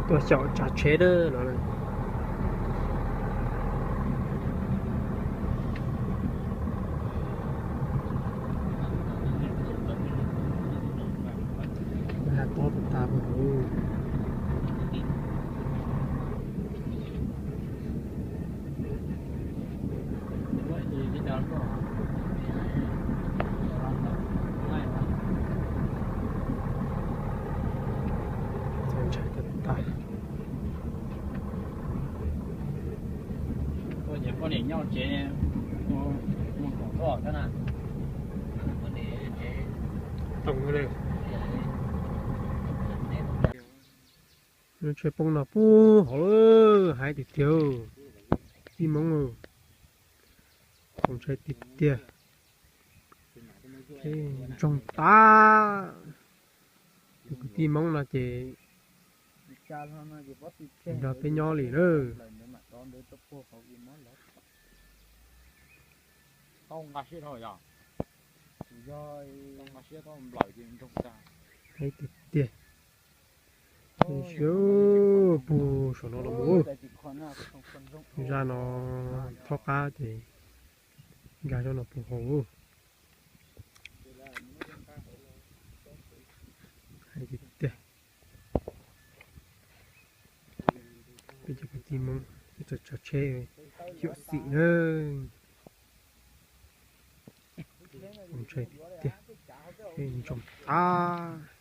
Tuaj xyaum tsav tsheb dab no. Tob tas tas. Ntshai tas tas. Poj niam nyob tsev, mus kom toj thiab na. Toom li. Lub tsheb poob no puag hauv lawm, hais tiag tiag. Tij Moob, txaus ntshai tiag tiag. Ntsoog tas. Tus kwv tij Hmoob no ces nrog peb nyob li lawm. Tau nqa siab dhau yog, tau nqa siab tau nplawm ces nrog tas. Heev tiag tiag. Siab puag saum no los mus. Zaj no thaub qab ces nkag zoj no puag hauv. Heev tiag tiag. Peb cov kwv tij Hmoob txawm tsav tsheb xyuam xim na. Ntshai tiag, ntsoog tas.